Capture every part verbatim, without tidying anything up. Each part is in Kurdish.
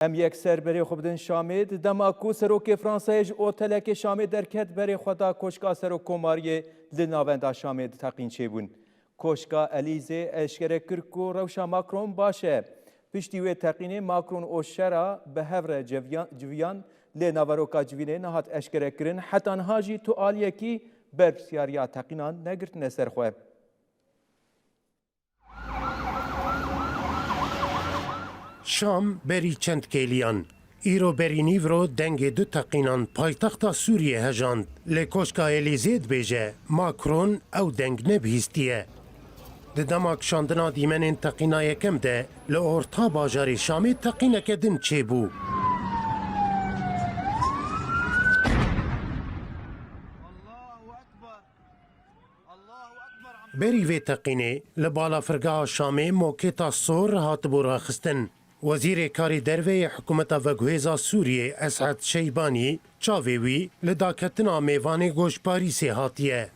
Em yekser berê xwe bidin Şamê. Di dema ku Serokê Fransayê ji otelekê Şamê derket, berê xwe da Koşka Serokkomariyê li navenda Şamê di teqîn çêbûn. Koşka Elîzê eşkere kir ku rewşa Macron baş e. Piştî wê teqînê Macron û Şera bi hev re ceviyan, civiyan, lê naveroka civînê nehat eşkerekirin. Heta niha jî tu aliyekî berpirsyariya teqînan negirtine ser xwe. Şam berî çend kêliyan, îro berî nîvro dengê du teqînan paytexta Sûriyê hejand. Lê Koşka Elîzê dibêje, Macron ew deng nebihîstiye. Di dema kişandina dîmenên teqîna yekem de li orta bajarê Şamê teqîneke din çêbû. Berî vê teqînê li balafirgeha Şamê moketa sor hatibû raxistin. Wezîrê Karê Derve yê Hikûmeta Veguhêza Sûriyê Esad Şeybanî çavê wî li daketina mêvanê ku ji Parîsê hatiye.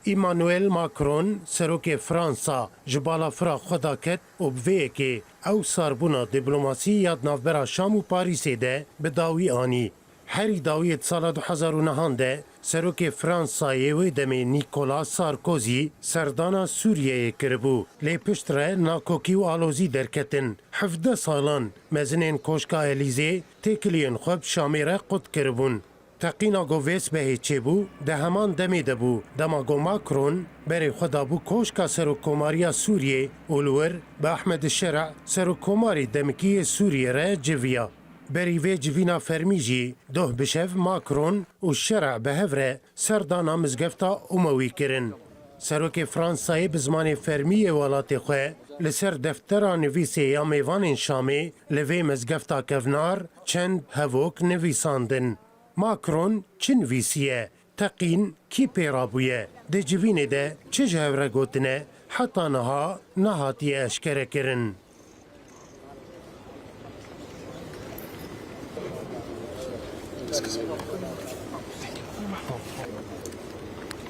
Emmanuel Macron, serokê Fransa, ji balafira xwe daket û bi vê yekê ew sarbûna dîplomasî ya di navbera Şam û Parîsê de bi dawî anî. Herî dawiyê di sala du hezar û nehan de serokê Fransayê wê demê Nicolas Sarkozy serdana Sûriyeyê kiribû, lê piştre nakokî û alozî derketin. Hevdeh salan mezinên Koşka Elîzê têkiliyên xwe bi Şamê re qut kiribûn. Teqîna ku vê sibehê çêbû, di heman demê de bû, dema ku Macron berê xwe dabû Koşka Serokkomariya Sûriyê û li wir bi Ahmed Şera, Serokkomarê demikî yê Sûriyê re civiya. Berî vê civîna fermî jî doh bi şev Macron û Şera bi hev re serdana mizgefta Umewî kirin. Serokê Fransayê bi zimanê fermî yê welatê xwe li ser deftera nivîsê ya mêvanên Şamê li vê mizgefta kevnar çend hevok nivîsandin. Macron çi nivîsiye? Teqîn kî pê rabûye? Di civînê de çi ji hev re gotine? Heta niha nehatiye eşkerekirin.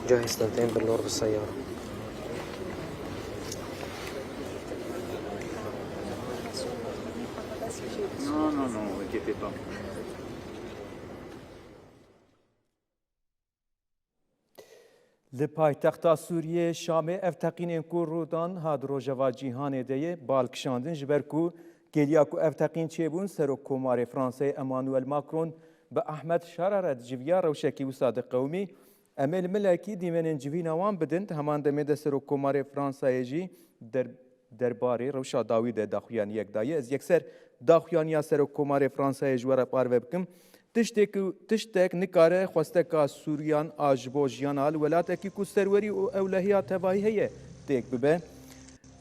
جهز تنتين باللور بالسيارة. Non, non, non, inquiétez pas. Li paytexta Sûriyê Şamê ev teqînên ku rû dan ha di rojeva cîhanê de yê bal kişandin, ji ber ku kêliya ku ev teqîn çêbûn, Serokkomarê Fransayê Emmanuel Macron bi Ahmed Şara re diciviya, rewşekî wisa diqewimî. Em ê li milekî dîmenên civîna wan bidin, di heman demê de Serokkomarê Fransayê jî der derbarê rewşa dawî de daxuyaniyek daye. Ez yekser daxuyaniya Serokkomarê Fransayê ji we re parve bikim. Tiştê ku, tiştek nikare xwesteka Sûriyan a ji bo jiyana li welatekî ku serwerî û ewlehiya tevahî heye têk bibe.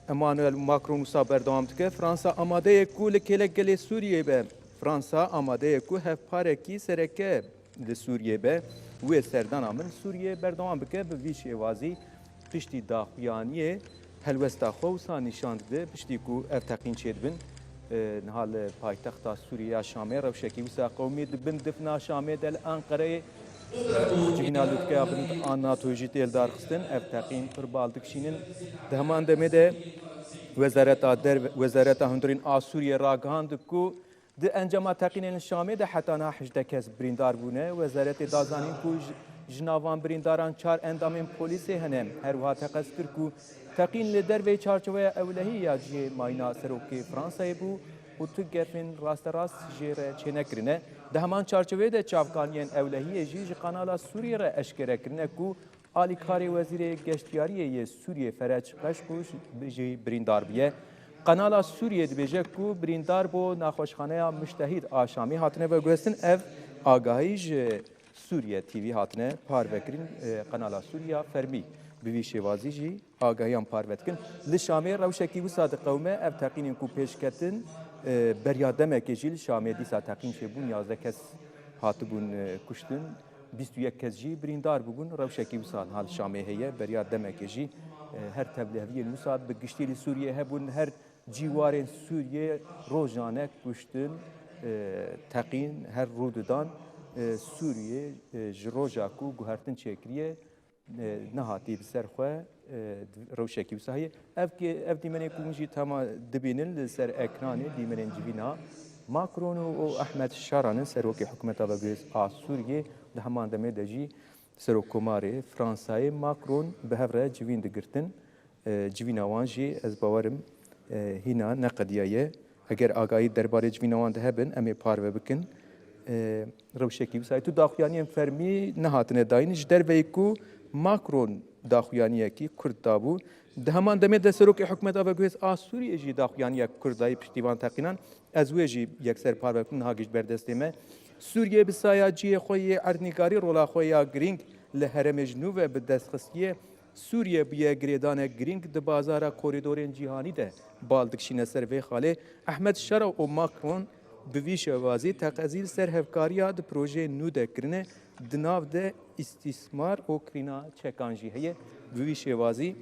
Emmanuel Macron wisa berdewam dike, Fransa amade ye ku li kêlek gelê Sûriyê be. Fransa amade ye ku hevparekî sereke li Sûriyê be. Wê serdana min li Sûriyê berdewam bike, bi vî şêwazî piştî daxuyaniyê helwesta xwe wisa nîşan dide, piştî ku ev teqîn çêdibin, e, niha li paytexta Sûriyê ya Şamê rewşekî wisa qewimî di bin difna Şamê de li Enqereyê civîna lûtkeya bilind a NATO jî tê lidarxistin. Ev teqîn pir bal dikişînin. Di heman demê de Wezareta Derve, Wezareta Hundirîn a Sûriyê ragihand ku Di encama teqînên li Şamê de heta niha hejdeh kes birîndar bûne. Wezaretê da zanîn ku ji, ji nav van birîndaran çar endamên polîsê hene. Her wiha teqez kir ku teqîn li derveyî çarçoveya ewlehî ya cihê mayîna serokê Fransayê bû û tu gefên rasterast jê re çênekirine. Di heman çarçoveyê de çavkaniyên ewlehiyê jî ji Kanala Sûriyê re eşkere kirine ku Alîkarê Wezîrê Geştiyariyê yê Sûriyê Fereç Qeşqûş jî birîndar bûye. Qenala Sûriyê dibêje ku birîndar bo naxweşxaneya Mujtehîd a Şamê hatine veguhestin. Ev agahî ji Sûriye T V hatine parvekirin. E, Qenala Sûriya fermî bi vî şêwazî jî agahiyan parve dikin. Li Şamê rewşekî wisa diqewime. Ev teqînên ku pêş ketin, e, beriya demekê jî li Şamê dîsa teqîn çêbûn, yazdeh kes hatibûn, e, kuştin. Bîst û yek kes jî birîndar bûbûn. Rewşekî wisa niha li Şamê heye. Beriya demekê jî, e, her tevliheviyên wisa bi giştî li Sûriyê hebûn. Her cîwarên Sûriyê rojane kuştin, e, teqîn her rû didan. E, Sûriyê, e, ji roja ku guhertin çêkiriye, e, nehatî bi ser xwe, e, rewşekî wisa heye. Ev ke-, ev dîmenê ku hûn jî tema dibînin li ser ekranê, dîmenên civîna, Macron û Ahmed Şaran, serokê hikûmeta veguhêz a Sûriyê, di heman demê de jî serokkomarê Fransayê Macron bi hev re civîn digirtin. E, civîna wan jî ez bawerim, e, hîna neqediyaye. Eger agahî derbarê civîna wan de hebin, em ê parve bikin. E, rewşekî wisa tu daxuyaniyên fermî nehatine dayîn. Ji derveyî ku Macron daxuyaniyekî kurt dabû, di heman demê de serokê hikûmeta veguhêz a Sûriyê jî daxuyaniyek kurt dayî piştî van teqînan. Ez wê jî yekser parve bikim, niha gihîşt ber destê me. Sûriye bi saya cihê xwe yê erdnîgarî rola xwe ya girîng li herêmê ji nû ve bi dest xistiye. Sûriye bûye girêdanek girîng di bazara korîdorên cîhanî de bal dikişîne ser vê xalê. Ahmed Şara û Macron bi vî şêwazî teqezî li ser hevkariya di projeyên nû de kirine, di nav de îstîsmar û kirîna çekan jî heye. Bi vî şêwazî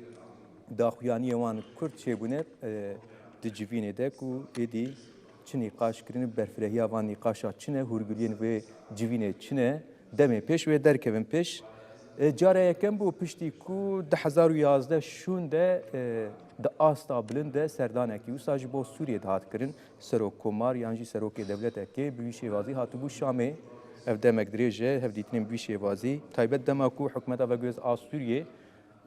daxuyaniyê wan kurt çêbûne, e, di civînê de ku êdî çi nîqaş kirine, berfirehiya van nîqaşa çi ne, hûrguliyên vê civînê çi ne, demê pêş wê derkevin pêş. E, cara yekem bû piştî ku du hezar û yazdeh şûn de, e, di asta bilind de serdanekî wisa ji bo Sûriyê dihat kirin. Serokkomar yan jî serokê dewletekê bi wî şêwazî hatibû Şamê. Ev demek dirêj e, hevdîtinên bi wî şêwazî. Taybet dema ku hikûmeta veguhêz a Sûriyê,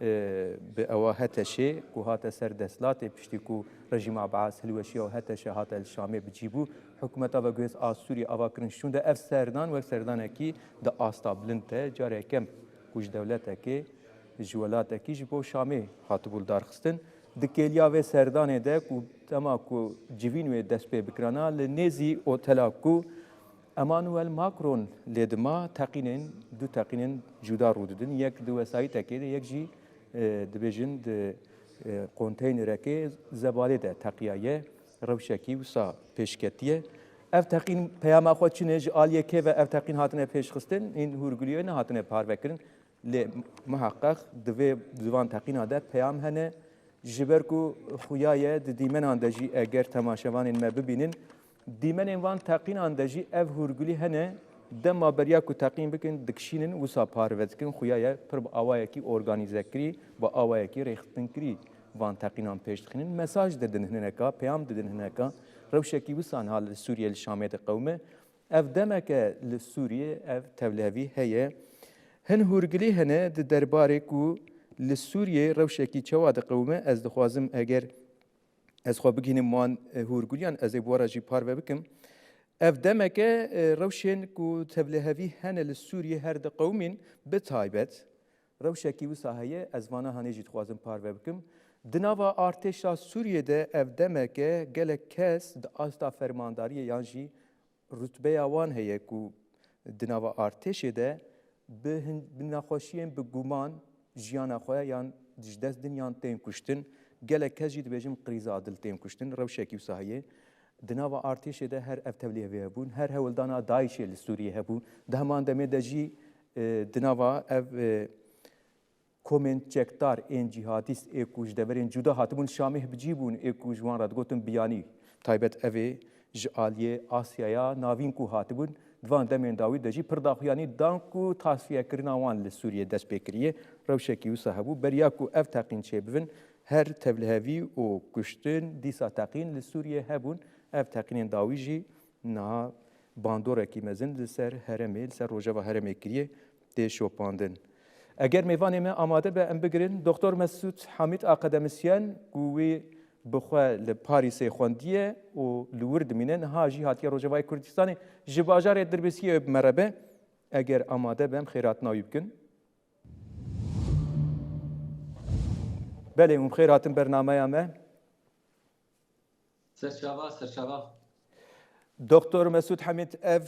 e, bi ewa HTŞê ku hate ser desthilatê, piştî ku rejîma Baas hilweşiya û HTŞ hate li Şamê bi cî bû, hikûmeta veguhêz a Sûriyê ava kirin şûn de. Ev serdan wek serdanekî di asta bilind de, cara yekem ku ji dewletekê, ji welatekî ji bo Şamê hatibû lidarxistin. Di kêliya vê serdanê de ku dema ku civîn wê dest pê bikirana, li nêzî otela ku Emmanuel Macron lê dima, teqînên, du teqînên cuda rû didin. Yek di wesayîtekê de, yek jî, e, dibêjin di, e, konteynerekê zebalê de teqiyaye, rewşekî wisa pêşketiye. Ev teqîn peyama xwe çi ne? Ji aliyê kê ve ev teqîn hatine pêşxistin? Hîn hûrguliyê nehatine parvekirin. Lê muheqeq di vê, di van teqîna de peyam hene. Ji ber ku xuya ye di dîmenan de jî eger temaşevanên me bibînin, dîmenên van teqînan de jî ev hûrgulî hene, dema beriya ku teqîn bikin, dikişînin, wisa parve dikin, xuya ye pir bi awayekî organîzekirî, bi awayekî rêxistinkirî van teqînan pêş dixînin. Mesaj didin hineka, peyam didin hineka, rewşekî wisa niha li Sûriyê, li Şamê diqewime. Ev demeke li Sûriyê ev tevlihevî heye. Hin hûrgilî hene di derbarê ku li Sûriyê rewşekî çawa diqewime, ez dixwazim eger ez xwe bigihînim wan, e, hûrgiliyan, ez ê bi we re jî parve bikim. Ev demeke, e, rewşên ku tevlihevî hene li Sûriyê her diqewimîn, bi taybet rewşekî wisa heye, ez vana hanê jî dixwazim parve bikim. Di nava artêşa Sûriyê de ev demeke gelek kes di asta fermandariyê yan jî rutbeya wan heye ku di nava artêşê de bi hin-, bi nexweşiyên bi guman jiyana xwe yan ji dest din yan tên kuştin. Gelek kes jî dibêjin qrîza dil tên kuştin. Rewşekî wisa heye. Di nava artêşê de her ev tevlihevî hebûn, her hewldana DAIŞê li Sûriyê hebû. Di heman demê de jî, e, di nava ev, e, komên çekdar ên cîhadîst ê ku ji deverên cuda hatibûn Şamê bi cî bûn, ê ku ji wan re digotin biyanî, taybet ev ê ji aliyê Asyaya Navîn ku hatibûn, di van demên dawî de jî pir daxuyanî dan ku tasfiyekirina wan li Sûriyê dest pê kiriye. Rewşekî wisa hebû. Beriya ku ev teqîn çêbibin, her tevlihevî û kuştin dîsa teqîn li Sûriyê hebûn. Ev teqînên dawî jî niha bandorekî mezin li ser herêmê, li ser rojeva herêmê kiriye, tê şopandin. Eger mêvanê me amade be, em bigirin. Doktor Mesûd Hamîd, akademisyen ku wî bi xwe li Parîsê xwendiye û li wir dimîne, niha jî hatiye Rojavayê Kurdistanê, ji bajarê Dirbêsiyê bi me re be. Eger amade be, em xêrhatina wî bikin. Belê, hûn bi xêr hatin bernameya me. Serçava, serçava. Doktor Mesûd Hamîd, ev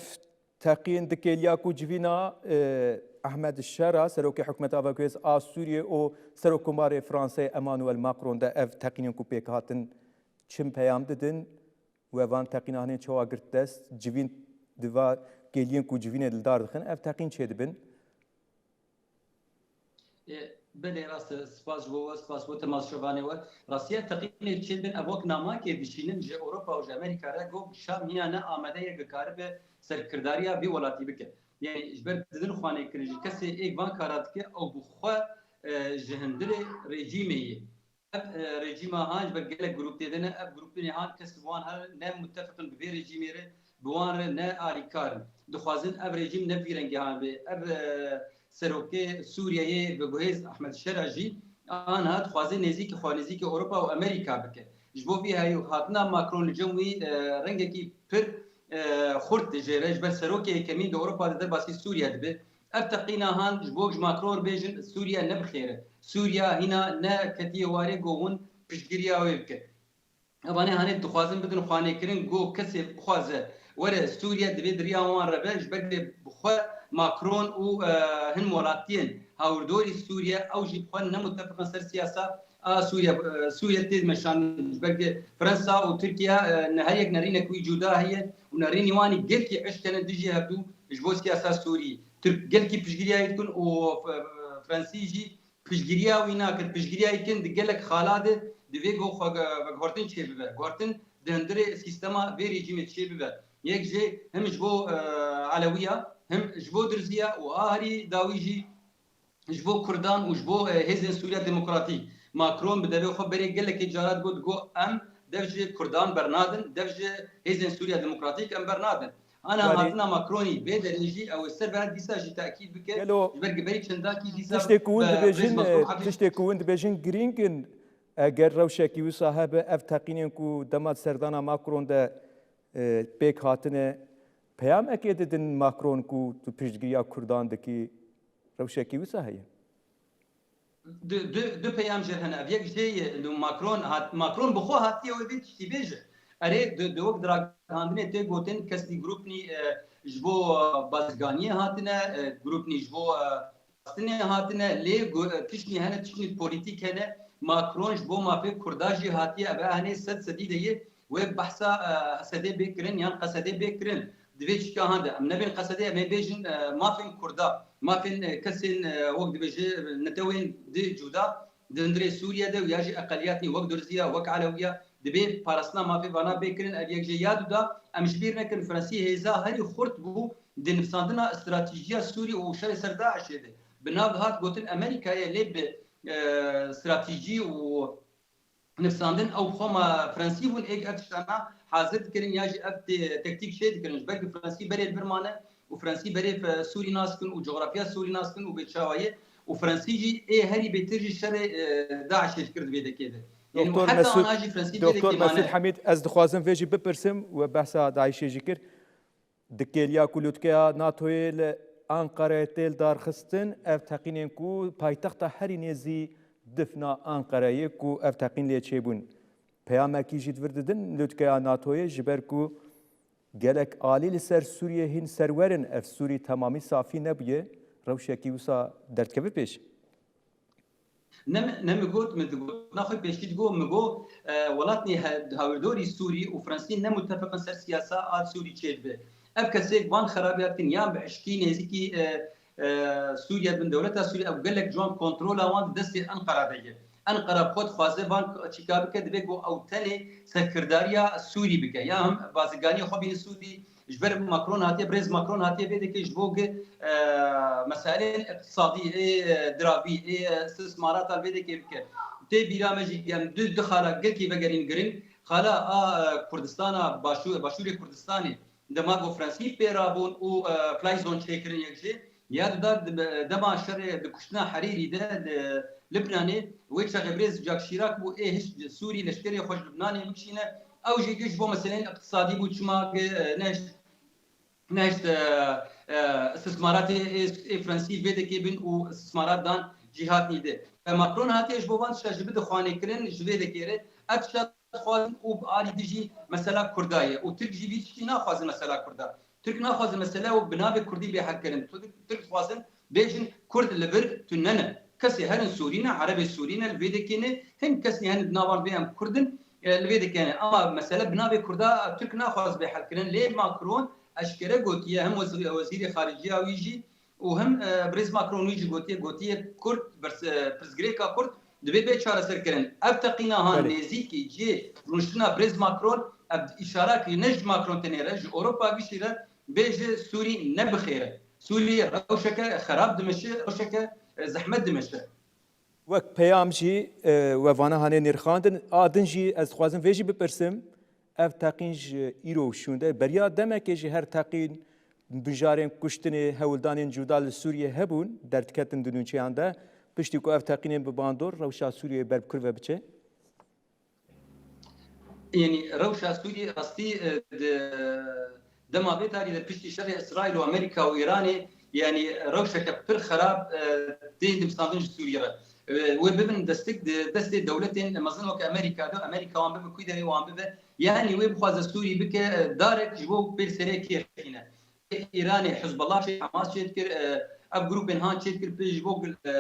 teqîn di kêliya ku civîna, e, Ehmed Şera, serokê hikûmeta veguhêz a Sûriyê û serokkomarê Fransayê Emmanuel Macron de ev teqînên ku pêk hatin çi peyam didin? We van teqîna hinên çawa girt dest? Civîn di va kêliyên ku civînê li dar dixin, ev teqîn çêdibin? Ê, belê, rast e. Spas ji bo we, spas bo temaşevanê we. Rastiya teqînê çêdibin, ev wek namakê dişînin ji Ewropa û ji Amerîka re, got Şam hîna ne amade ye ku karibe serkirdariya vî welatî bike. Yanî ji ber didin xwanê kirin ji kesê ê ku van kara dike, ew bi xwe, e, ji hundirê rejîmê ye. Ev, e, rejîma han ji ber gelek grûp tê de ne, ev grûpinê han kes bi wan her ne mutefiqin bi vê rejîmê re, bi wan re ne alîkar in. Dixwazin ev rejîm ne bi vî rengê han be. Ev, e, serokê Sûriyeyê veguhêz Ehmed Şera jî aniha dixwaze nêzîkî xwe, nêzîkî Ewropa û Amerîka bike. Ji bo vî heyî hatina Macron li cem wî, e, rengekî pir, e, xurt dijêre. Ji ber serokê yekemîn di Ewropa de derbasî Sûriye dibe. Ev teqîna han ji bo ji Macron re bêjin Sûriye ne bi xêr e. Sûriye hîna ne ketiye warê ku hûn piştgiriya wê bike. Evanê hanê dixwazin bidin xwanêkirin ku kesê bixwaze were Sûriye divê di riya wan re be, ji ber ku bi xwe Macron û, e, hin welatiyên hawirdorî Sûriye ew jî bi xwe ne mutefiqin ser siyasa a Sûriye, e, Sûriye tê meşandin. Ji ber ku Fransa û Tirkiye, e, ne her yek nerînek wî cuda heye û nerînî wan î gelkî eşkene dijî hevdû ji bo siyasa Sûrî. Tirk gelkî piştgiriya wî dikin û, e, Fransî jî piştgiriya wî nakin. Piştgiriya wî kin di gelek xala de divê ku xwe, e, veguhertin çêbibe. Guhertin di hundirê sîstema vê rejîmê çêbibe. Yek jê him ji bo, e, Elewiya, him ji bo Dirziya û a herî dawî jî ji bo Kurdan û ji bo, e, hêzên Sûriya Demokratîk. Macron bi devê xwe berê gelekê cara digot, digot, em dev ji Kurdan bernadin, dev ji hêzên Sûriya Demokratîk em bernadin. Ana Yani hatina Macronî vê derê jî ew ê ser ve dîsa jî tekîd bike. Gelo Ji ber ku berî çendakî dîsa tiştê ku hûn bi dibêjin, Rêz Macron e, Abdul tiştê ku hûn dibêjin girîng in. Eger rewşekî wisa hebe, ev teqînên ku dema serdana Macron de, e, pêk hatine, peyamekê didin Macron ku tu piştgiriya Kurdan dikî, rewşekî wisa heye? Du, du, du peyam jê hene. Ev yek jê ye, Macron hat, Macron bi xwe hatiye wê vê tiştî bêje. Erê, di, di wek di ragihandinê tê gotin, kesî grûpnî, e, ji bo, e, bazirganiyê hatine, e, grûpnî ji bo, e, xwestinê hatine, lê gu-, e, tiştî hene, tiştî polîtîk hene. Macron ji bo mafê Kurda jî hatiye, ev e henê sed sedî de ye. Wê behsa, e, Esedê bê kirin yan Qesedê bê kirin. Di vê çîka han de em nebên Qesedê, em ê bêjin, e, mafên Kurda, mafên, e, kesên, e, wek dibêje, e, netewên di cuda di hundirê Sûriye de û ya jî eqeliyatî wek Durziya, wek Elewiya, dibê parastina mafê vana bê kirin. Ev yek jê ya duda, em ji bîr nekin, Fransî hêza herî xurt bû di nivsandina stratejiya Sûrî û şerê ser DAIŞê de. Bi nav hat gotin Amerîkayê, lê bi, e, stratejî û nivsandin, ew xwe ma Fransî bûn, êk ev tiştana hazir dikirin ya jî ev te-, tektîk çê dikirin. Ji ber ku Fransî berê li vir mane û Fransî berê fe-, Sûrî nas dikin û coxrafya Sûrî nas dikin û bê çawa ye û Fransî jî ê herî bêtir jî şerê, e, DAIŞê dikir di vê dekê de. Yani Doktor heta Mesûd, ana jî Fransî vê Doktor dekê Mesûd mane. Hemîd, ez dixwazim vê jî bipirsim, we behsa DAIŞê jî kir. Di kêliya ku lûtkeya NATOyê li Anqereyê tê lidarxistin, ev teqînên ku paytexta herî nêzî difna Anqereyê ku ev teqîn lê çêbûn, peyamekî jî di vir didin lûtkeya NATOyê, ji ber ku gelek alî li ser Sûriyê hîn serwer in, ev Sûrî temamî safî nebûye, rewşekî wisa derdikeve pêş. Ne mi, ne mi got, min digot, naxwe pêşî digot, min got, e, welatnê he-, hawirdorî Sûrî û Fransî ne mutefiqin ser siyasa a Sûrî çêdibe. Ev kesê van xerabiya dikin, yan bi eşkî nêzîkî, e, e, Sûriye bin, dewleta Sûrî, ew gelek ciwan kontrola wan di destê Enqera de ye. Enqera bi xwe dixwaze van çîka bike, divê ku ew tenê serkirdariya Sûrî bike. Ya him bazirganiyê xwe bîne Sûrî, Ji ber Macron hatiye, birêz Macron hatiye vê dekê ji bo gi, e, meseleyên iqtisadî, ê, e, diravî, ê, e, istismarata vê dekê bike. Tê bîra me jî em du, du xala gelkî vegerîn girin. Xala a, e, Kurdistana Başû-, Başûrê Kurdistanê dema ku Fransî pê rabûn û, e, Fly Zone çêkirin yek jê. Ya di da di, dema şerê di kuştina Herîrî de di Libnanê wê çaxê birêz Jack Chirac bû ê hişt Sûrî leşkerê xwe ji Libnanê bikişîne. Ew jî giş bo meseleyên iqtisadî bû, çima ki, e, nehişt, nehişt, e, e, istismaratê ê, ê Fransî vê dekê bin û istismarat dan cîhatnî de. E, Macron hatiye ji bo van tişta ji bide xwanê kirin, ji vê dekê re. Ev tişta dixwazin û bi alî dijî mesela Kurda ye. Û Tirk jî vî tiştî naxwazin mesela Kurda. Tirk naxwazin mesela û bi navê Kurdî bê helkirin. Tirk, Tirk dixwazin bêjin Kurd li vir tune ne. Kesê herin Sûrî ne, Erebê Sûrî ne, li vê dekê ne, hin kesî herin di navan vê em Kurd in, e, li vê dekê ne. Ama mesele bi navê Kurda Tirk naxwaz bê helkirin. Lê Macron eşkere gotiye, hem wezî-, wezîrê xariciya wî jî û hem, e, birêz Macron wî jî gotiye, gotiye Kurd, bers-, e, pirsgirêka Kurd divê bê çareserkirin. Ev teqîna han Belê. nêzîkî cihê rûniştina birêz Macron, ev îşarekî ne ji Macron tenê re, ji Ewropa gişî re, bêje Sûrî ne bi xêr e. Sûrî rewşeke xerab dimeşe, rewşeke, e, zehmet dimeşe. Wek peyam jî, e, we vana hanê nirxandin. A din jî ez dixwazim vê jî bipirsim. Ev teqîn ji îro û şûnde, beriya demekê jî her teqîn mijarên kuştinê, hewldanên cuda li Sûriyê hebûn, derdiketin di nûçeyan de. Piştî ku ev teqînên bi bandor rewşa Sûriyeyê ber bi kur ve biçe? Yanî rewşa Sûriyê rastî, e, di dema vê tarî de piştî şerê Îsraîl û Amerîka û Îranê, yanî rewşeke pir xerab, e, tê dimsandin ji Sûriyê re. E, wê bibin destik di destê dewletên mezin weke Amerîka de, Amerîka wan bibe, ku derê wan bibe. Yanî wê bixwaze Sûrî bike, e, darek ji bo pêl serê kê xîne. Îranê, Hizbullah çê, Hamas çêdikir, e, ev grûpên han çêdikir pê ji bo, e,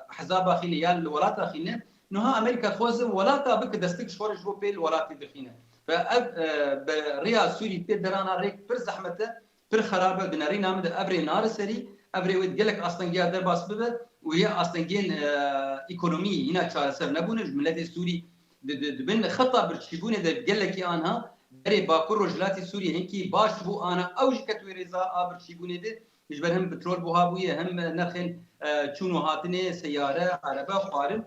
hezaba xîne yan li welata xîne. Niha Amerîka dixwaze welata bike destik ji xwe re ji bo pê li welatê dixîne. Ve ev, e, bi riya Sûrî pê derana rêk pir zehmet e, pir xerab e, di nerîna min de ev rê nare serî, ev rê wê di gelek astengiya derbas bibe û yê astengiyên, e, ekonomî hîna çareser nebûne, ji miletê Sûrî di, di, di bin xeta birçîbûnê de gelekî anha berê Bakur Rojhilatê Sûriyê hinkî baş bû, ana ew jî ket wê rêza a birçîbûnê de, ji ber him petrol buha bûye, him nerxên, e, çûn û hatinê, seyare, erebe, xwarin.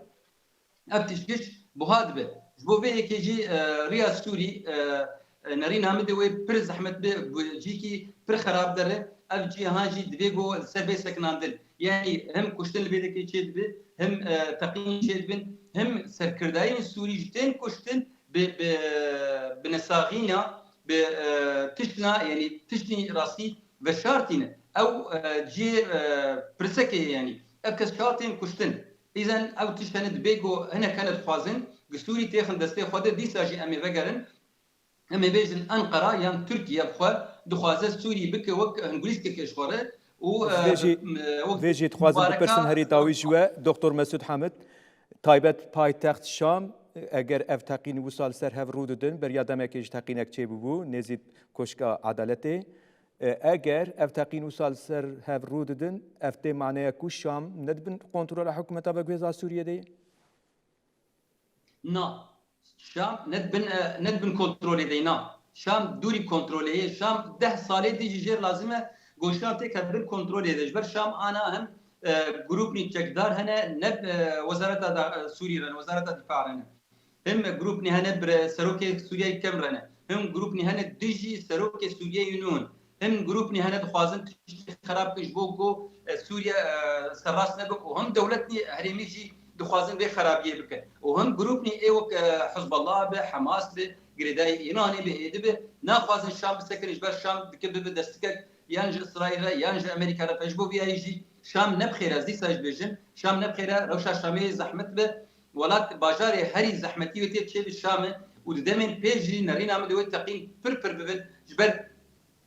Ev tiştiş buha dibe. Ji bo vê yekê jî, e, riya Sûrî, e, e, nerîna min de wê pir zehmet be, bi cîkî pir xerab dere. Ev cî han jî divê ku li ser bê sekinandin. Yanî him kuştin li vê dekê çê dibe, him, e, teqîn çê dibin, him serkirdayên Sûrî ji tên kuştin bi, bi, bi nesaxîna, bi, e, tiştina, yanî tiştî rastî veşartîne. Ew, e, cihê, e, pirsekê ye, yanî ev kes şa tên kuştin. Îzen ew tişt hene dibê ku hinek hene dixwazin, ku Sûrî têxin destê xwe de, dîsa jî em ê vegerin. Em ê bêjin Enqera yan Tirkiye bi xwe dixwaze Sûrî bike wek hingulîskeke ji xwe re û, Vê e, jî, bi, e, wek vê jî dixwazim mubareka bipirsim herî dawî ji we, Doktor Mesûd Hamid. Taybet paytext Şam, eger ev teqîn wisa li ser hev rû didin, beriya demekê ji teqînek çêbûbû, nêzî Koşka Edaletê. E, eger ev teqîn wisa li ser hev rû didin, ev tê maneya ku Şam ne di bin kontrola hikûmeta veguhêza Sûriyê de ye? Na. Şam ne di bin, e, ne di bin kontrolê de ye, na. Şam dûrî kontrolê ye. Şam deh salê dî jî jêr lazim e goşiyan têke bin kontrolê de. Ji ber Şam ana hem, e, grûpnî çekdar hene, ne, e, wezareta da, e, Sûrî re ne, wezareta difa re ne. Him grûpnî hene bi serokê Sûriyeyê kem re ne. Him grûpnî hene dijî serokê Sûriyeyê nûn. Him grûpnî hene dixwazin tiştê xerab bikin ji bo ku, e, Sûriye, e, serrast nebe û him dewletnî herêmî jî dixwazin vê xerabiyê bikin. Û him grûpnî ê wek, e, Hizbullah be, Hamas be, girêdayî Îranê be, êdî be, naxwazin Şam bisekirin ji ber Şam dike bibe destikek yan ji Îsraîl re yan ji Amerîka re. Ji bo vî yayî jî Şam ne bi xêr e, ez dîsa jî bêjim, Şam ne bi xêr e, rewşa Şamê zehmet be. Welat, bajarê herî zehmetî wê tê çêbe Şam e û di demên pêş jî nerîna min de wê teqîn pir pir bibin. Ji ber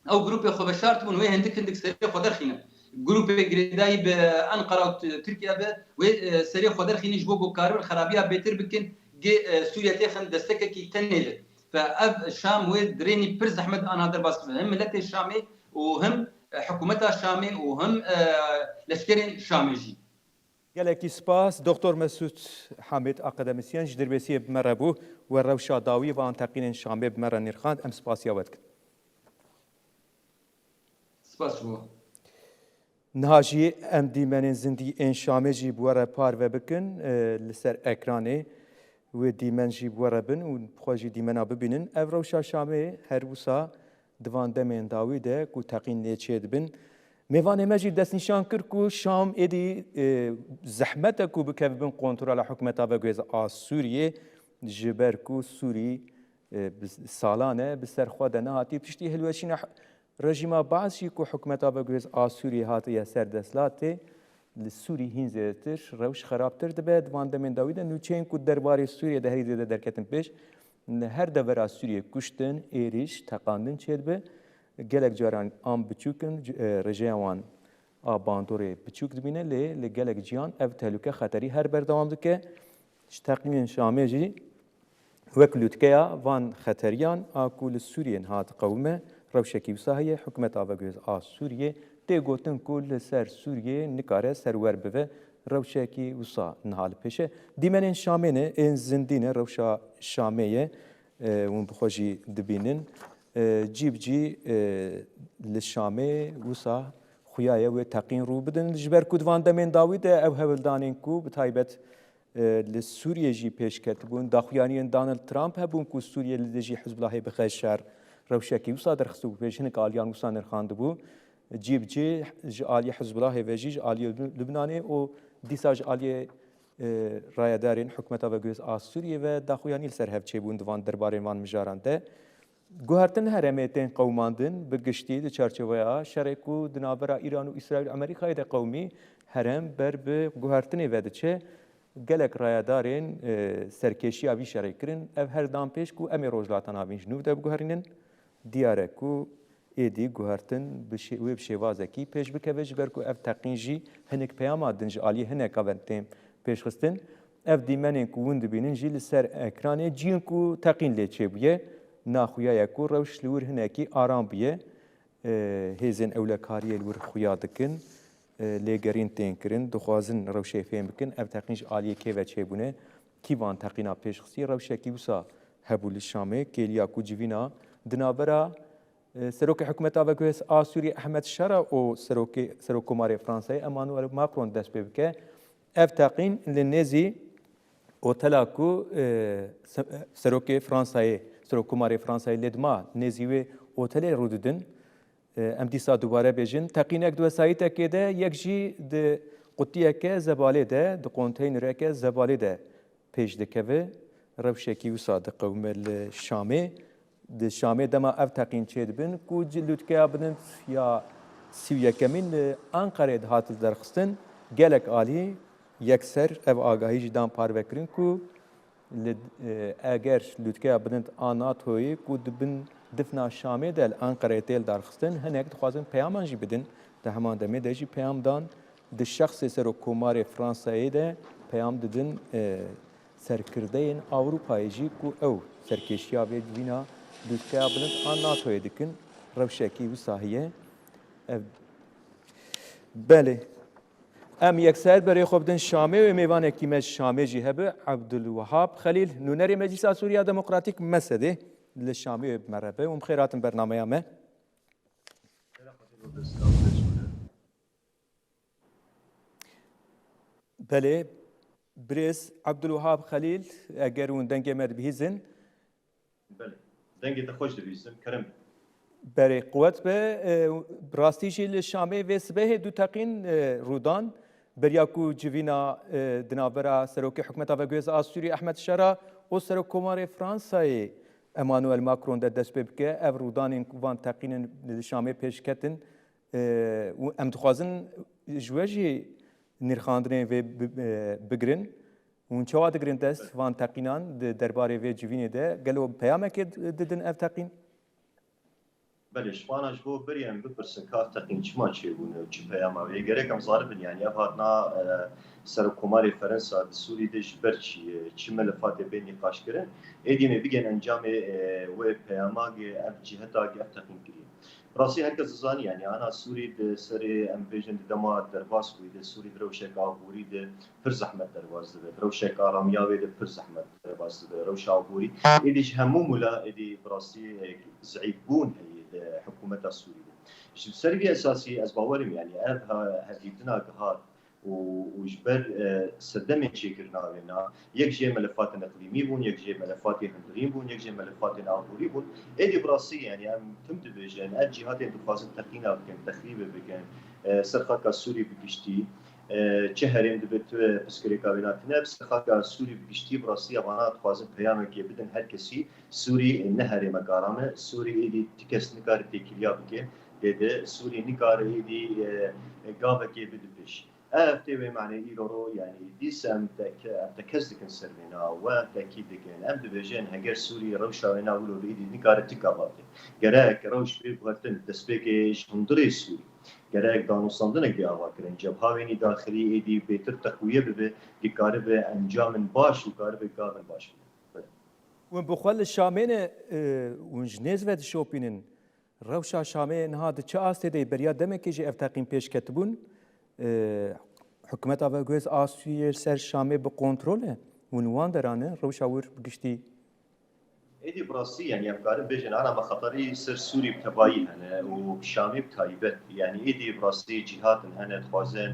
ew grûpê xwe veşartibûn, wê hindik hindik serê xwe derxînin. Grûpê girêdayî bi Enqera û T-, Tirkiye be, wê, e, serê xwe derxînin ji bo ku karibin xerabiya bêtir bikin, gê, e, Sûriye têxin destekekî tenê de. Ve ev Şam wê dirênî pir zehmet ana derbas bibe. Him miletê Şamê û him, e, hikûmeta Şamê û him, e, leşkerên Şamê jî. Gelekî spas, Doktor Mesûd Hamid, akademisyen, ji Dirbêsiyê bi me re bû, we rewşa dawî van teqînên Şamê bi me re nirxand, em spasiya we dikin. Spas ji we. Niha jî em dîmenên zindî ên Şamê jî bi we re parve bikin, e, li ser ekranê. Wê dîmen jî bi we re bin û bi xwe jî dîmena bibînin. Ev rewşa Şamê her wisa di van demên dawî de ku teqîn lê çêdibin. Mêvanê me jî destnîşan kir ku Şam êdî, e, zehmet e ku bikeve bin kontrola hikûmeta veguhêz a Sûriyê, ji ber ku Sûrî, e, bi salan e bi ser xwe de nehatî piştî hilweşîna Rejîma Baas jî ku hikûmeta veguhêz a Sûriyê hatiye ser desthilatê, li Sûrî hîn zêdetir rewş xerabtir dibe. Di van demên dawî de nûçeyên ku derbarê Sûriyê de herî zêde derketin pêş, li her devera Sûriyê kuştin, êrîş, teqandin çêdibe. Gelek caran an biçûk in, c-, e, rêjeya wan a bandorê biçûk dibîne, lê li gelek ciyan ev tehlûke xeterî her berdewam dike. Ji teqînên Şamê jî wek lûtkeya van xeteriyan a ku li Sûriyê niha diqewime, rewşekî wisa heye. Hikûmeta veguhêz a Sûriyê tê gotin ku li ser Sûriyê nikare serwer bive, rewşekî wisa niha li pêş e. Dîmenên Şamê ne, ên zindî ne, rewşa Şamê ye, e, hûn bi xwe jî dibînin. E, cî bi cî, e, li Şamê wisa xuya ye wê teqîn rû bidin. Ji ber ku di van demên dawî de ew hewldanên ku bi taybet e, li Sûriyê jî pêş ketibûn. Daxuyaniyên Donald Trump hebûn ku Sûriye li dijî Hizbulahê bixe şer. Rewşekî wisa derxistibû pêş, hinek aliyan wisa nirxandibû. Cî bi cî ji aliyê Hizbulahê ve jî, ji aliyê Lub-, Lubnanê û dîsa ji aliyê, e, rayedarên hikûmeta veguhêz a Sûriyê ve daxuyanî li ser hev çêbûn di van derbarên van mijaran de. Guhertin herêmê tên qewimandin, bi giştî di çarçoveya şerê ku di navbera Îran û Îsraîl û Amerîkayê de qewimî, herêm ber bi guhertinê ve diçe. Gelek rayedarên, e, serkêşiya vî şerê kirin. Ev her dan pêş ku em ê Rojhilata Navîn ji nû de biguherînin. Diyar e ku êdî guhertin bi şê-, wê bi şêwazekî pêş bikeve, ji ber ku ev teqîn jî hinek peyama din ji aliyê hineka ve tên pêşxistin. Ev dîmenên ku hûn dibînin jî li ser ekranê cihên ku teqîn lê çêbûye, naxuya ye ku rewş li wir hinekî aram bûye. E, hêzên ewlekariyê li wir xuya dikin, e, lêgerîn tên kirin, dixwazin rewşê fêm bikin, ev teqîn ji aliyê kê ve çêbûne, kî van teqîna pêşxistî, rewşekî wisa hebû li Şamê, kêliya ku civîna di navbera, e, Serokê Hikûmeta Veguhêz a Sûriyê Ehmed Şara û Serokê, Serokkomarê Fransayê Emmanuel Macron dest pê bike. Ev teqîn li nêzî otela ku, e, se-, Serokê Fransayê, Serokkomarê Fransayê lê dima nêzî wê otelê rû didin. E, em dîsa dubare bêjin, teqînek di wesayîtekê de, yek jî di qutiyeke zebalê de, di konteynereke zebalê de pêş dikeve. Rewşekî wisa diqewime li Şamê. Di Şamê dema ev teqîn çêdibin, ku ci-, lûtkeya bilind ya sî û yekemîn li Anqerê dihat lidarxistin, gelek alî yekser ev agahî jî dan parvekirin ku li, e, eger lûtkeya bilind a NATOyê ku di bin difna Şamê de li Anqereyê tê lidarxistin, hinek dixwazin peyaman jî bidin. Di heman demê de jî peyam dan, di şexsê Serokkomarê Fransayê de peyam didin, e, serkirdeyên Ewropayê jî ku ew serkêşiya vê civîna lûtkeya bilind a NATOyê dikin, rewşekî wisa heye. Ev, belê. Em yekser berê xwe bidin Şamê wê mêvanekî me ji Şamê jî hebe, Ebdulwehab Xelîl, nûnerê Meclisa Sûriya Demokratîk, mesedê li Şamê wê bi me re be û bi xêr hatin bernameya me. Belê, birêz Ebdulwehab Xelîl, eger hûn dengê me dibihîzin. Belê. Dengê te xweş dibihîzim, kerem. Berê, quwet be, e, rastî jî li Şamê vê sibehê du teqîn, e, rûdan. Beriya ku civîna, e, di navbera Serokê Hikûmeta Veguhêz a Sûriyê Ehmed Şera û Serokkomarê Fransayê Emmanuel Macron de dest pê bike, ev rûdanên ku van teqînên li Şamê pêş ketin, e, û em dixwazin ji we jî nirxandinên vê bi-, e, bigirin. Hûn çawa digirin dest van teqînan di derbarê vê civînê de? Gelo peyamekê di-, didin ev teqîn? Belê, ji wana ji bo berî em bipirsin ka ev teqîn çima çêbûne û çi peyama wê? Gerek em zanibin, yanî ev hatina, e, Serokkomarê Ferensa di Sûrî de ji ber çi ye, çi melefatê bê nîqaşkirin? Êdî em ê bigên encamê, e, wê peyamagê ev cîhetagê ev teqîn kiriye. Rastî her kes dizanî, yanî ana Sûrî di serê, em bêjin, di dema derbas bûyî de, Sûrî di rewşek aborî de pir zehmet derbas dibe, di rewşek aramiya wê de pir zehmet derbas dibe, rewşa aborî. Êdî ji hemû mûla êdî bi rastî, e, zeîfbûn heye di hikûmeta Sûrî de. Ji ser vî esasî ez bawer im, yanî ev ha-, hevdîtina gihat û, û ji ber, e, sedemên çêkirina wê na, yek jê melefatên iqlîmî bûn, yek jê melefatên hundirîn bûn, yek jê melefatên aborî bûn. Êdî bi rastî, yanî em tim dibêjin, ev cîhatên dixwazin teqîna bikin, texrîbê bikin, e, ser xaka Sûrî bi giştî, e, çi herêm dibe tu pirsgirêka wê na tune, bi ser xaka Sûrî bi giştî, bi rastî evana dixwazin peyamekê bidin her kesî, Sûrî ne herêmek aram e, Sûrî êdî ti kes nikare têkiliya bike, lê de Sûrî nikare êdî, e, gavekê bide pêş. Ev tê wê manê îro ro, yanî dîsa em teke-, em tekez dikin ser vê na, we em tekîd dikin. Em dibêjin, heger Sûrî rewşa wê na wilo be, êdî nikare ti gava bide. Gerek rewş bê guhertin, destpêkê ji hundirê Sûrî. Gerek danûstandinek bê ava kirin. Cebha wênî daxilî êdî bêtir teqwiye bibe, dikaribe encamên baş û karibe gavên baş bide. Hûn bi xwe li Şamê ne, e, hûn ji nêz ve dişopînin. Rewşa Şamê niha di çi astê de ye? Beriya demekê jî ev teqîn pêş ketibûn. E, hikûmeta veguhêz a Sûriyê ser Şamê bi kontrol e. Hûn wan derane rewşa wir bi giştî? Êdî bi rastî, yanî em karin bêjin, ana me xeterî ser Sûrî bi tevayî hene û bi Şamê bi taybet. Yanî êdî bi rastî cîhatin hene dixwazin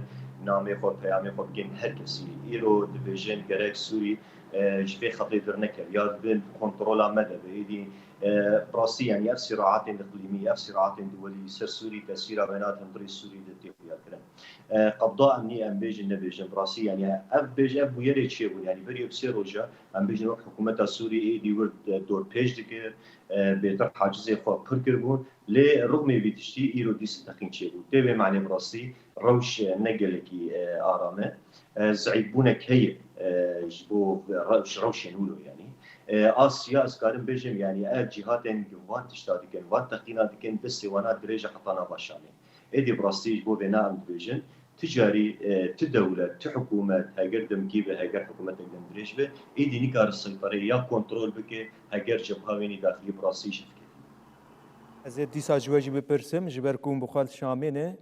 namê xwe, peyamê xwe bigên her kesî. Îro dibêjin gerek Sûrî e, ji vê xetê dernekeve ya di bin kontrola me de be. Êdî e, bi rastî, yanî ev sîraatên iqlîmî, ev sîraatên duwelî li ser Sûrî tesîra wêna di hundirê Sûrî de tê xuyakirin. E, qebda emnî em bêjin nebêjin, bi rastî, yanî ev bêj, ev bûyerê çêbûn. Yanî berî ev sê roja em bêjin wek hikûmeta Sûrî êdî wir, e, dorpêç dikir, e, bêtir hacizê xwe pir kiribûn. Lê rixmê vî tiştî îro dîs teqîn çêbû. Tê vê manê bi rastî rewş ne gelekî, e, aram e. E, zeîfbûnek heye, e, ji bo re-, ji rewşên wilo, yanî. E, a siya ez karim bêjim, yanî ev cîhatên ku van tişta dikin, van teqîna dikin, destê wana dirêj e heta nava Şamê. Êdî bi rastî ji bo vêna em dibêjin, ti carî, e, ti dewlet, ti hikûmet, heger demkî be, heger hikûmetek dem dirêj be, êdî nikare seytereyê ya kontrol bike, heger cebha wênî daxilî bi rastî ji dike. Ez ê dîsa ji we jî bipirsim, ji ber ku hûn bi xwe li Şamê ne,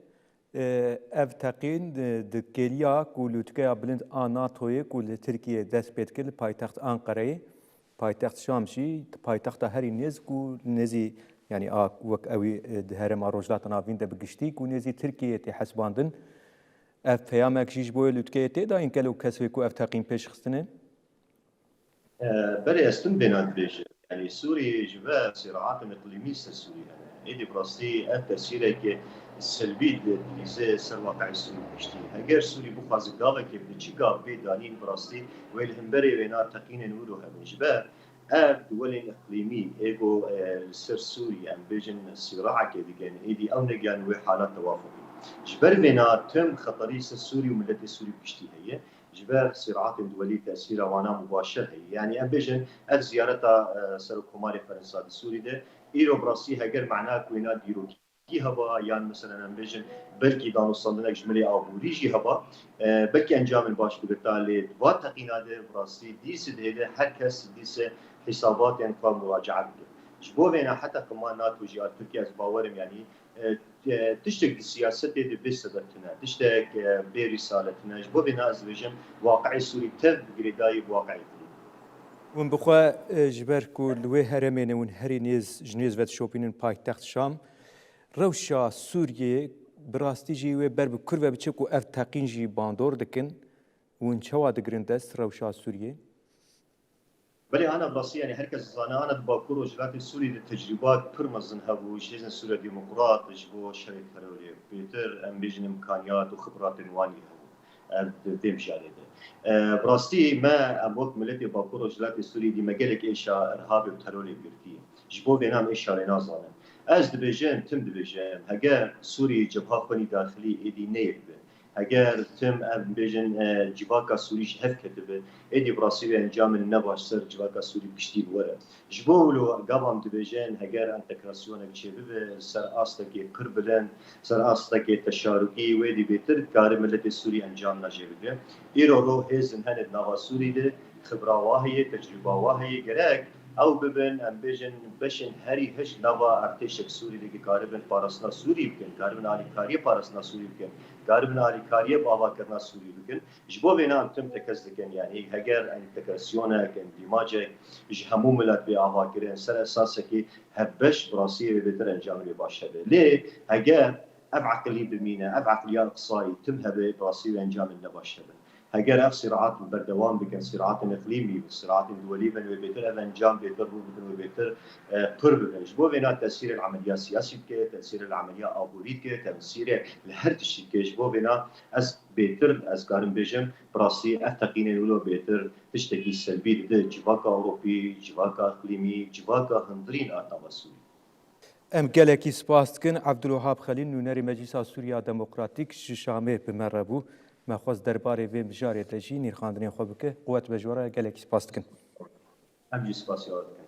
e, ev teqîn, e, di kêliya ku lûtkeya bilind a NATOyê ku li Tirkiyê dest pê dikir, li paytext Anqereyê, paytext Şam jî, paytexta herî nêz ku nêzî, yanî a wek ewî, e, di herêma Rojhilata Navîn de bi giştî ku nêzî Tirkiyeyê tê hesibandin. Ev peyamek jî ji bo lûtkeyê tê dayîn, gelo kesê ku ev teqîn pêş xistine? E, belê, ez tim vêna dibêjim. Yanî Sûrî ji ber sîraatên iqlîmî ser Sûrî hene. Êdî bi rastî ev tesîreke selbî di-, dilîze ser waqeyê Sûrî giştî. Heger Sûrî bixwaze gavekê bide, çi gav bê danîn, bi rastî wê li hemberê wêna teqînên wilo hebin. Ji ber ev duwelên iqlîmî, ê ku, e, li ser Sûrî, em bêjin sîraekê dikin, êdî ew negihan wê hala tewafukê. Ji ber vêna tim xeterî ser Sûrî û miletê Sûrî bi giştî heye. Ji ber sîraetên duwelî tesîra wana mubaşir heye. Yanî em bêjin ev ziyareta, e, Serokkomarê Ferensa di Sûrî de îro bi rastî heger mena ku wêna dîrokî heba yan meselen em bêjin belkî danûstandinek ji milê aborî jî heba, e, belkî encamên baş bigirta lê di va teqîna de bi rastî dîse dihêle her kes dîse hîsabatên xwe muracaa bike. Ji bo vêna heta qima NATO jî a Tirkiye ez bawerim yanî e, e, tiştek di siyasetê de bê sebeb tune, tiştek, e, bê rîsale tune. Ji bo vêna ez dibêjim, waqeyê Sûrî tev bi girêdayî bi waqeyê Kurd. Hûn bi xwe, e, ji ber ku li wê herêmê ne hûn herî nêz, ji nêz ve dişopînin paytext Şam, rewşa Sûriyê bi rastî jî wê ber bi kur ve biçe ku ev teqîn jî bandor dikin. Hûn çawa digirin dest rewşa Sûriyê? Belê, ana bi rastî, yanî her kes dizane, ana di Bakur Rojhilatê Sûrî de tecrûba pir mezin hebû ji Hêzên Sûriya Demokrat ji bo şerê terorê. Pêtir, em bêjin, imkaniyat û xibratên wan jî hebû. Ev di vê mijarê de. E, bi rastî me, em wek miletê Bakur Rojhilatê Sûrî dî me gelek êşa irhabê û terorê girtiye. Ji bo vêna em êşa wê nazanin. Ez dibêjim, tim dibêjim, heger Sûrî cebha xwe nî daxilî êdî neyek be, heger tim, em bêjin, e, civaka Sûrî ji hev ketibe, êdî bi rastî wê encamên nebaş ser civaka Sûrî bi giştî bi were. Ji bo wilo gava em dibêjin, heger entegrasyonek çêbibe, ser astekê pir bilind, ser astekê teşarûkî, wê dî bêtir dikare miletê Sûrî encamna jê bide. Îro ro hêzin hene di nava Sûrî de, xibra wa heye, tecrûba wa heye, gerek ew bibin, em bêjin, beşên herî hişk nava artêşek Sûrî de, ku karibin parastina Sûrî bikin, karibin alîkariyê parastina Sûrî bikin, karibin alîkariyê bi avakirina Sûrî bikin. Ji bo vêna em tim tekez dikin, yanî heger entegrasyonek, endîmacek ji hemû milet bê avakirin, ser esasekî hevbeş, bi rastî wê bêtir encamê wê baş hebe. Lê heger ev eqilî bimîne, ev eqiliya iqsayî tim hebe, bi rastî wê encamên nebaş hebin. Heger ev sîraat berdewam bikin, sîraatên iqlîmî, sîraatên duwelî bin, wê bêtir ev encam bêtir rû bidin, wê bêtir, e, pir bibin. Ji bo vêna tesîrê li emeliya siyasî dike, tesîrê li emeliya aborî dike, tesîrê li her tiştî dike. Ji bo vêna ez bêtir, ez karim bêjim, bi rastî ev teqînên wilo bêtir tiştekî selbî dide civaka Ewropî, civaka iqlîmî, civaka hundirîn a nava Sûrî. Em gelekî spas dikin. Evdulwehab Xelîl, nûnerê Meclîsa Sûriya Demokratîk ji Şamê bi me re bû. Me xwest derbarê vê mijarê de jî nirxandinên xwe bike. Quwet be ji we re, gelekî spas dikin. Em jî spasiya we dikin.